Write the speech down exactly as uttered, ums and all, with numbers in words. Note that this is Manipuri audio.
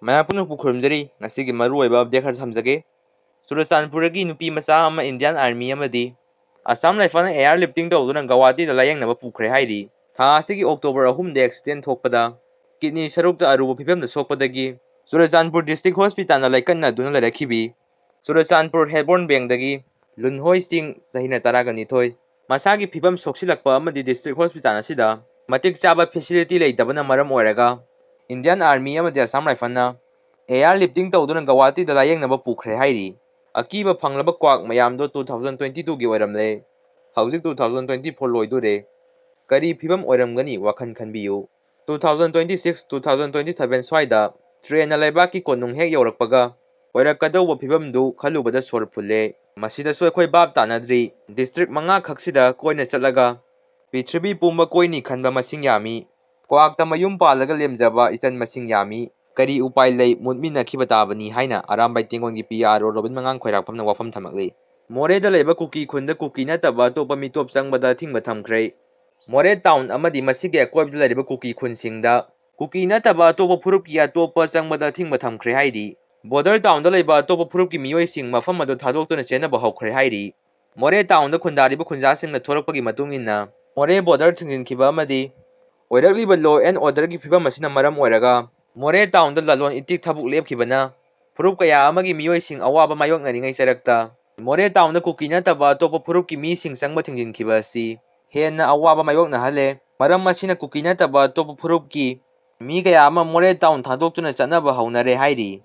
ꯃꯌꯥꯝ ꯄꯨꯝꯅꯃꯛꯄꯨ ꯈꯨꯔꯨꯝꯖꯔꯤ꯫ ꯉꯁꯤꯒꯤ ꯃꯔꯨꯑꯣꯏꯕ ꯑꯞꯗꯦꯠ ꯈꯔ ꯊꯝꯖꯒꯦ꯫ ꯆꯨꯔꯆꯥꯟꯄꯨꯔꯗꯒꯤ ꯅꯨꯄꯤ ꯃꯆꯥ ꯑꯃ ꯏꯟꯗꯤꯌꯥꯟ ꯑꯥꯔꯃꯤ ꯑꯃꯗꯤ ꯑꯁꯥꯝ ꯔꯥꯏꯐꯜꯅ ꯑꯦꯌꯥꯔ ꯂꯤꯐꯇꯤꯡ ꯇꯧꯗꯨꯅ ꯒꯧꯍꯥꯇꯤꯗ ꯂꯥꯌꯦꯡꯅꯕ ꯄꯨꯈ꯭ꯔꯦ ꯍꯥꯏꯔꯤ꯫ ꯊꯥ ꯑꯁꯤꯒꯤ ꯑꯣꯛꯇꯣꯕꯔ ꯑꯍꯨꯝꯗ ꯑꯦꯛꯁꯤꯗꯦꯟ ꯊꯣꯛꯄꯗ ꯀꯤꯗꯅꯤ ꯁꯔꯨꯛꯇ ꯑꯔꯨꯕ ꯐꯤꯕꯝꯗ ꯁꯣꯛꯄꯗꯒꯤ ꯆꯨꯔꯆꯥꯟꯄꯨꯔ ꯗꯤꯁꯇ꯭ꯔꯤꯛ ꯍꯣꯁꯄꯤꯇꯥꯜꯗ ꯂꯥꯏꯀꯠꯅꯗꯨꯅ ꯂꯩꯔꯛꯈꯤꯕꯤ ꯆꯨꯔꯆꯥꯟꯄꯨꯔ ꯍꯦꯜꯕꯣꯔꯟ ꯕꯦꯡꯗꯒꯤ ꯂꯨꯟꯍꯣꯏ ꯁꯤꯡ, ꯆꯍꯤꯅ ꯇꯔꯥꯒ ꯅꯤꯊꯣꯏ, ꯃꯁꯥꯒꯤ ꯐꯤꯕꯝ ꯁꯣꯛꯁꯤꯜꯂꯛꯄ ꯑꯃꯗꯤ ꯗꯤꯁꯇ꯭ꯔꯤꯛ ꯍꯣꯁꯄꯤꯇꯥꯜ ꯑꯁꯤꯗ ꯃꯇꯤꯛ ꯆꯥꯕ ꯐꯦꯁꯤꯂꯤꯇꯤ ꯂꯩꯇꯕꯅ ꯃꯔꯝ ꯑꯣꯏꯔꯒ ꯏꯟꯗꯤꯌꯥꯟ ꯑꯥꯔꯃꯤ ꯑꯃꯗꯤ ꯑꯁꯥꯝ ꯔꯥꯏꯐꯜꯅ ꯑꯦꯌꯥꯔ ꯂꯤꯐꯇꯤꯡ ꯇꯧꯗꯨꯅ ꯒꯧꯍꯥꯇꯤꯗ ꯂꯥꯌꯦꯡꯅꯕ ꯄꯨꯈ꯭ꯔꯦ ꯍꯥꯏꯔꯤ꯫ ꯑꯀꯤꯕ ꯐꯪꯂꯕ ꯀ꯭ꯋꯥꯛ ꯃꯌꯥꯝꯗꯣ ꯇꯨ ꯊꯥꯎꯖꯟ ꯇ꯭ꯋꯦꯟꯇꯤ ꯇꯨꯒꯤ ꯑꯣꯏꯔꯝꯂꯦ꯫ ꯍꯧꯖꯤꯛ ꯇꯨ ꯊꯥꯎꯖꯟ ꯇ꯭ꯋꯦꯟꯇꯤ ꯐꯣꯔ ꯂꯣꯏꯗꯣꯔꯦ꯫ ꯀꯔꯤ ꯐꯤꯕꯝ ꯑꯣꯏꯔꯝꯒꯅꯤ, ꯋꯥꯈꯜ ꯈꯟꯕꯤꯌꯨ꯫ Two thousand twenty six, two thousand twenty seven ꯁ꯭ꯋꯥꯏꯗ ꯇ꯭ꯔꯦꯟꯅ ꯂꯩꯕꯥꯛꯀꯤ ꯀꯣꯅꯨꯡ ꯍꯦꯛ ꯌꯧꯔꯛꯄꯒ ꯑꯣꯏꯔꯛꯀꯗꯧꯕ ꯐꯤꯕꯝꯗꯨ ꯈꯜꯂꯨꯕꯗ ꯁꯣꯔ ꯐꯨꯜꯂꯦ꯫ ꯃꯁꯤꯗꯁꯨ ꯑꯩꯈꯣꯏ ꯚꯥꯞ ꯇꯥꯅꯗ꯭ꯔꯤ꯫ ꯗꯤꯁꯇ꯭ꯔꯤꯛ ꯃꯉꯥ ꯈꯛꯁꯤꯗ ꯀꯣꯏꯅ ꯆꯠꯂꯒ ꯄ꯭ꯔꯤꯊꯤꯕꯤ ꯄꯨꯝꯕ ꯀꯣꯏꯅꯤ ꯈꯟꯕ ꯃꯁꯤꯡ ꯌꯥꯝꯃꯤ꯫ ꯀ꯭ꯋꯥꯛꯇ ꯃꯌꯨꯝ ꯄꯥꯜꯂꯒ ꯂꯦꯝꯖꯕ ꯏꯆꯟ ꯃꯁꯤꯡ ꯌꯥꯝꯃꯤ꯫ ꯀꯔꯤ ꯎꯄꯥꯏ ꯂꯩ, ꯃꯨꯠꯃꯤꯟꯅꯈꯤꯕ ꯇꯥꯕꯅꯤ ꯍꯥꯏꯅ ꯑꯔꯥꯝꯕꯥꯏ ꯇꯦꯡꯒꯣꯜꯒꯤ ꯄꯤ ꯑꯥꯔ ꯑꯣ ꯔꯣꯕꯤꯟ ꯃꯉꯥꯡ ꯈꯣꯏꯔꯥꯛꯄꯝꯅ ꯋꯥꯐꯝ ꯊꯝꯂꯛꯂꯤ꯫ ꯃꯣꯔꯦꯗ ꯂꯩꯕ ꯀꯨꯀꯤ ꯈꯨꯟꯗ ꯀꯨꯀꯤ ꯅꯠꯇꯕ ꯑꯇꯣꯞꯄ ꯃꯤꯇꯣꯞ ꯆꯪꯕꯗ ꯑꯊꯤꯡꯕ ꯊꯝꯈ꯭ꯔꯦ꯫ ꯃꯣꯔꯦ ꯇꯥꯎꯟ ꯑꯃꯗꯤ ꯃꯁꯤꯒꯤ ꯑꯀꯣꯏꯕꯗ ꯂꯩꯔꯤꯕ ꯀꯨꯀꯤ ꯈꯨꯟꯁꯤꯡꯗ ꯀꯨꯀꯤ ꯅꯠꯇꯕ ꯑꯇꯣꯞꯄ ꯐꯨꯔꯨꯞꯀꯤ ꯑꯇꯣꯞꯄ ꯆꯪꯕꯗ ꯑꯊꯤꯡꯕ ꯊꯝꯈ꯭ꯔꯦ ꯍꯥꯏꯔꯤ꯫ ꯕꯣꯔꯗꯔ ꯇꯥꯎꯟꯗ ꯂꯩꯕ ꯑꯇꯣꯞꯄ ꯐꯨꯔꯨꯞꯀꯤ ꯃꯤꯑꯣꯏꯁꯤꯡ ꯃꯐꯝ ꯑꯗꯨ ꯊꯥꯗꯣꯛꯇꯨꯅ ꯆꯦꯟꯅꯕ ꯍꯧꯈ꯭ꯔꯦ ꯍꯥꯏꯔꯤ꯫ ꯃꯣꯔꯦ ꯇꯥꯎꯟꯗ ꯈꯨꯟꯗꯥꯔꯤꯕ ꯈꯨꯟꯖꯥꯁꯤꯡꯅ ꯊꯣꯔꯛꯄꯒꯤ ꯃꯇꯨꯡ ꯏꯟꯅ ꯃꯣꯔꯦ ꯕꯣꯔꯗꯔ ꯊꯤꯡꯖꯤꯟꯈꯤꯕ ꯑꯃꯗꯤ ꯑꯣꯏꯔꯛꯂꯤꯕ law and orderꯒꯤ ꯐꯤꯕꯝ ꯑꯁꯤꯅ ꯃꯔꯝ ꯑꯣꯏꯔꯒ ꯃꯣꯔꯦ ꯇꯥꯎꯟꯗ ꯂꯂꯣꯟ ꯏꯇꯤꯛ ꯊꯕꯛ ꯂꯦꯞꯈꯤꯕꯅ ꯐꯨꯔꯨꯞ ꯀꯌꯥ ꯑꯃꯒꯤ ꯃꯤꯑꯣꯏꯁꯤꯡ ꯑꯋꯥꯕ ꯃꯥꯌꯣꯛꯅꯔꯤꯉꯩ ꯆꯔꯛꯇ ꯃꯣꯔꯦ ꯇꯥꯎꯟꯗ ꯀꯨꯀꯤ ꯅꯠꯇꯕ ꯑꯇꯣꯞꯄ ꯐꯨꯔꯨꯞꯀꯤ ꯃꯤꯁꯤꯡ ꯆꯪꯕ ꯊꯤꯡꯖꯤꯟꯈꯤꯕ ꯑꯁꯤ ꯍꯦꯟꯅ ꯑꯋꯥꯕ ꯃꯥꯌꯣꯛꯅꯍꯜꯂꯦ꯫ ꯃꯔꯝ ꯑꯁꯤꯅ ꯀꯨꯀꯤ ꯅꯠꯇꯕ ꯑꯇꯣꯞꯄ ꯐꯨꯔꯨꯞꯀꯤ ꯃꯤ ꯀꯌꯥ ꯑꯃ ꯃꯣꯔꯦ ꯇꯥꯎꯟ ꯊꯥꯗꯣꯛꯇꯨꯅ ꯆꯠꯅꯕ ꯍꯧꯅꯔꯦ ꯍꯥꯏꯔꯤ꯫